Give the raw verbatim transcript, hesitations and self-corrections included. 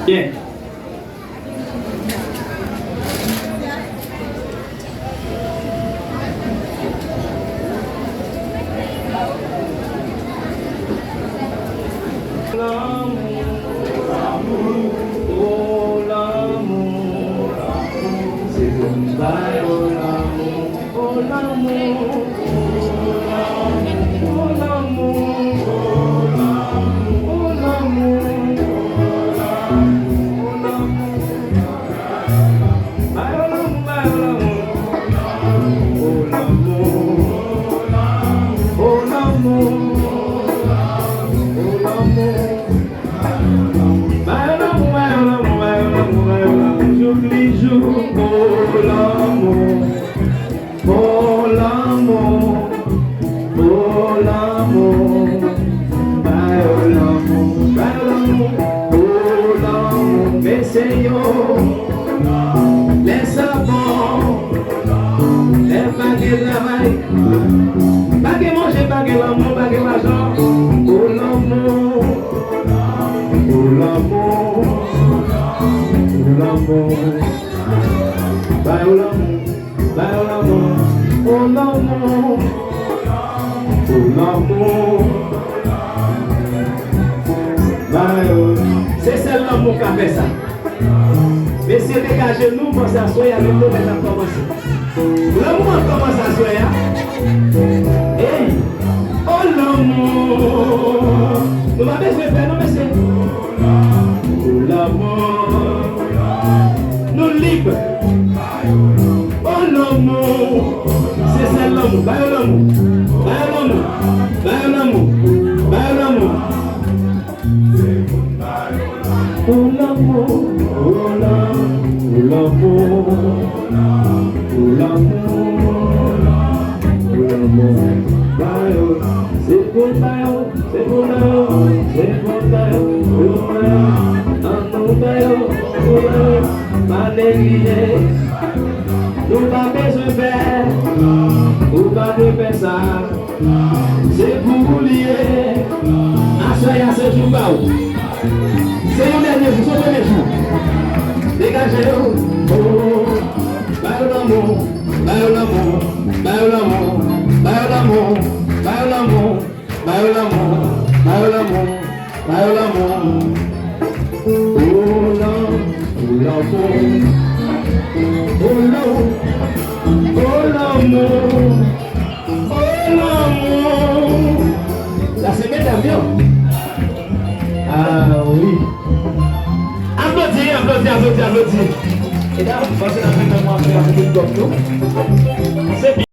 Byen. Lanmou, oh lanmou, se pou m ba yo lanmou. Oh lanmou, oh lanmou, oh lanmou, oh lanmou, oh lanmou. Ba yo lanmou, ba yo lanmou. Oh lanmou, oh lanmou, oh lanmou. Ba yo lanmou, ba yo lanmou, ba yo lanmou, ba yo lanmou. Jouk li jou, oh lanmou. Oh lanmou, oh lanmou, ba yo lanmou, ba yo lanmou, oh lanmou, mesye yo. Lè sa bon, lè pa gen travay, pa gen manje, pa gen lanmou, pa gen lajan. Oh lanmou, oh lanmou, oh lanmou, ba yo lanmou. Ba yo lanmou, oh lanmou, oh lanmou. Ba yo. Se sèl lanmou k ka fè sa. Mesye, degaje nou, panse aswè a, nou konnen n ap kòmanse. Lanmou an kòmanse aswè a. Ey, oh lanmou. Nou pa bezwen pè non, mesye. Oh lanmou. Nou lib. Oh lanmou. Se sèl lanmou. Ba yo lanmou. Ba yo lanmou. Ba yo lanmou. Ba yo lanmou. Oh lanmou. Oh lanmou. Oh lanmou. Oh lanmou. Oh lanmou. Ba yo. Se pou ba yo. Se pou ba yo, se pou ba yo, pou ba yo, ann nou ba yo, pou ba yo, pa neglije. Nou pa bezwen pè, ou pa dwe pè sa. Se pou ou li ye. Aswè a se jou pa ou. Se yon dènye jou, se yon premye jou. Degaje yo. Oh, ba yo lanmou, ba yo lanmou, ba yo lanmou, ba yo lanmou, ba yo lanmou. Ba yo lanmou, ba yo lanmou, ba yo lanmou. Oh lanmou, oh lanmou. Oh lanmou, oh lanmou, oh lanmou. Sa se medam yo. Ah wi. Aplodi, aplodi, aplodi, aplodi. E dayè, panse nan fèt mwen ap fè avèk tout dòk yo. Se